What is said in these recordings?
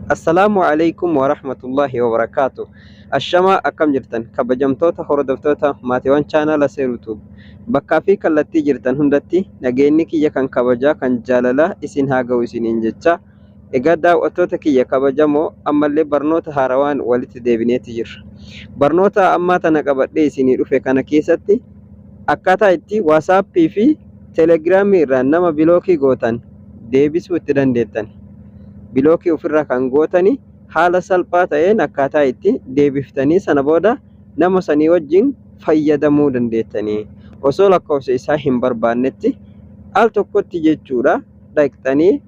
Assalaamu Aleeykum Warahmatullaahi Wabarakaatuh. Ashamaa, akkam jirtan, kabajamtoota hordoftoota maatiiwwan chaanaala Seeruu Tube? Bakkaa fi kallattii jirtan hundatti nageenyi kiyya kan kabajaa, kan jaalalaa isin haa ga'u isiniin jecha. Egaa daawwattoota kiyya kabajamoo, ammallee barnoota haarawaan walitti deebineeti jirra. Barnoota ammaa tana qabadhee isinii dhufe kana keessatti akkaataa itti WhatsAppii fi Telegramii irraa nama block gootan deebisuu itti dandeettan. Block ofirraa kan gootani haala salphaa ta'een akkaataa itti deebiftanii sana booda nama sanii wajjin fayyadamuu dandeettanii, osoo lakkoofsa isaa hin barbaannetti al tokkotti jechuudha, dhaqxanii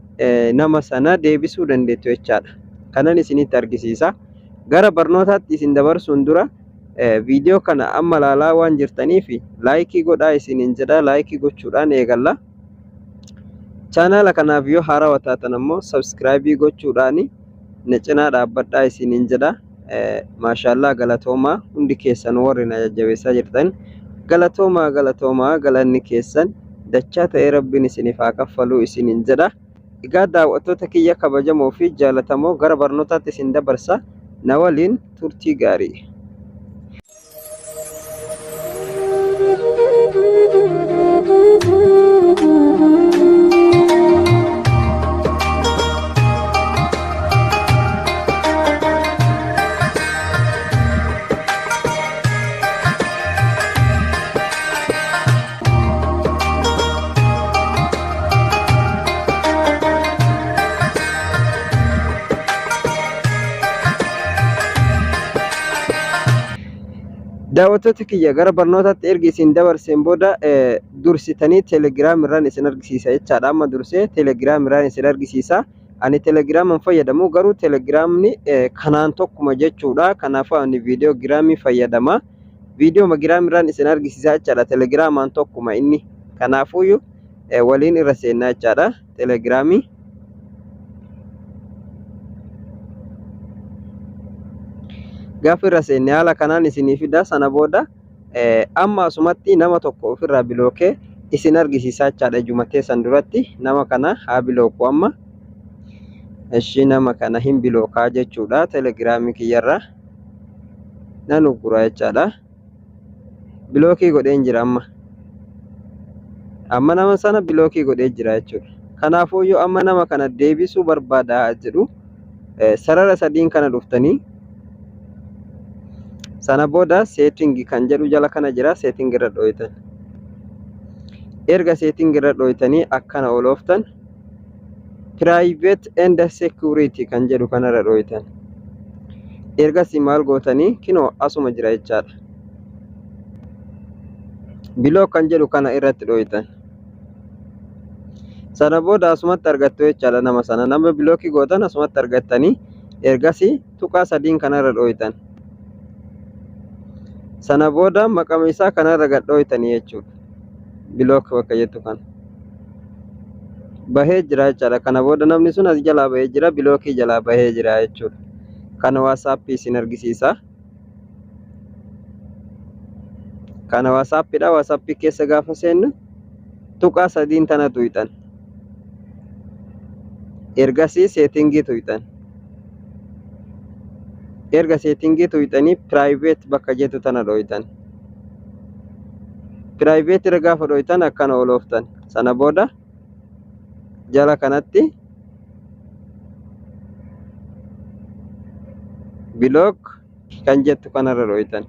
nama sana deebisuu dandeettu jechaadha. Kanan isinitti argisiisa. Gara barnootaatti isin dabarsuun dura, viidiyoo kana amma ilaalaa waan jirtaniif like godhaa isiniin jedha. Like gochuudhaan eegalla. Chaanaala kanaaf yoo haarawaa taatan ammoo subscribe gochuudhaan na cinaa dhaabbadhaa isiniin jedha. Maashaallaa, galatoomaa. Hundi keessan warri na jajjabeessaa jirtan, galatoomaa, galatoomaa. Galanni keessan dachaa ta'ee Rabbiin isiniif haa kaffaluu isiniin jedha. Egaa daawwattoota kiyya kabajamoo fi jaalatamoo, gara barnootaatti isin dabarsa. Na waliin turtii gaarii. Daawwattoota kiyya, gara barnootaatti ergi isin dabarseen booda, dursitanii Telegram irraan isin argisiisa jechaadha. Amma dursee Telegram irraan isin argisiisa. Ani Telegraman fayyadamu, garuu Telegramni kanaan tokkuma jechuudha. Kanaafuu ani viidiyoo giraamii fayyadama. Viidiyoo giraam irraan isin argisiisa jechaadha. Telegramaan tokkuma inni. Kanaafuyyuu waliin irra seennaa jechaadha. Telegramii. Gaafa irra seenne haala kanaan isinii fida. Sana booda amma asumatti nama tokko ofirraa blockee isin argisiisaa jechaadha. Ijuma teessan duratti nama kana haa blocku amma. Ishii nama kana hin blockaa jechuudha. Telegramii kiyyarra nan uggura jechaadha. Block godheen jira amma. Amma nama sana block godhee jira jechuudha. Kanaafuu yoo amma nama kana deebisuu barbaada jedhu, sarara sadiin kana dhuftanii, sana booda setting kan jedhu jala kana jira, setting irra dhooytan. Erga setting irra dhooytanii akkana olooftan, private and security kan jedhu kanarra dhooytan. Ergasii maal gootanii? Kinoo asuma jira jechaadha. Block kan jedhu kana irratti dhooytan. Sana booda asumatti argattu jechaadha nama sana. Nama block gootan asumatti argattanii, ergasii tuqaa sadiin kanarra dhooytan. Sana booda maqama isaa kanarra gad dhooytanii jechuudha. Block bakka jettu kana. Bahee jira jechaadha. Kana booda namni sun as jalaa bahee jira, block jalaa bahee jira jechuudha. Kana WhatsAppii isin argisiisa. Kana WhatsAppiidha. WhatsAppii keessa gaafa seennu tuqaa sadiin tana tuyxan. Ergasii setting tuyxan. Erga setting tuyxanii private bakka jettu tana dhooytan. Private irra gaafa dhooytan akkana olooftan. Sana booda jala kanatti block kan jettu kanarra dhooytan.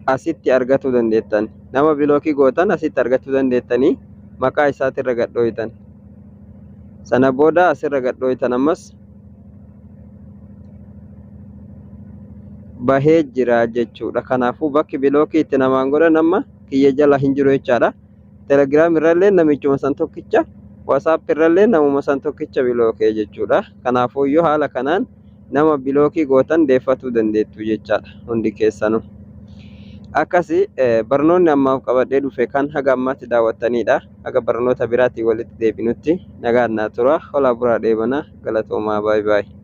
Asitti argachuu dandeettan. Nama block gootan asitti argachuu dandeettanii, maqaa isaatirra gad dhooytan. Sana booda asirra gad dhooytan, ammas bahee jira jechuudha. Kanaafuu bakki block itti namaan godhan amma kiyya jala hin jiru jechaadha. Telegram irrallee namichuma san tokkicha, WhatsApp irrallee namuma san tokkicha blockee jechuudha. Kanaafuu iyyuu haala kanaan nama block gootan deeffatuu dandeettu jechaadha hundi keessanuu. Akkasi barnoonni ammaaf qabadhee dhufe kan haga ammaatti daawwattanidha. Haga barnoota biraatiin walitti deebinutti nagaan naa tura. Holaa buraa deebana, galatoomaa, baay'ee baay'ee.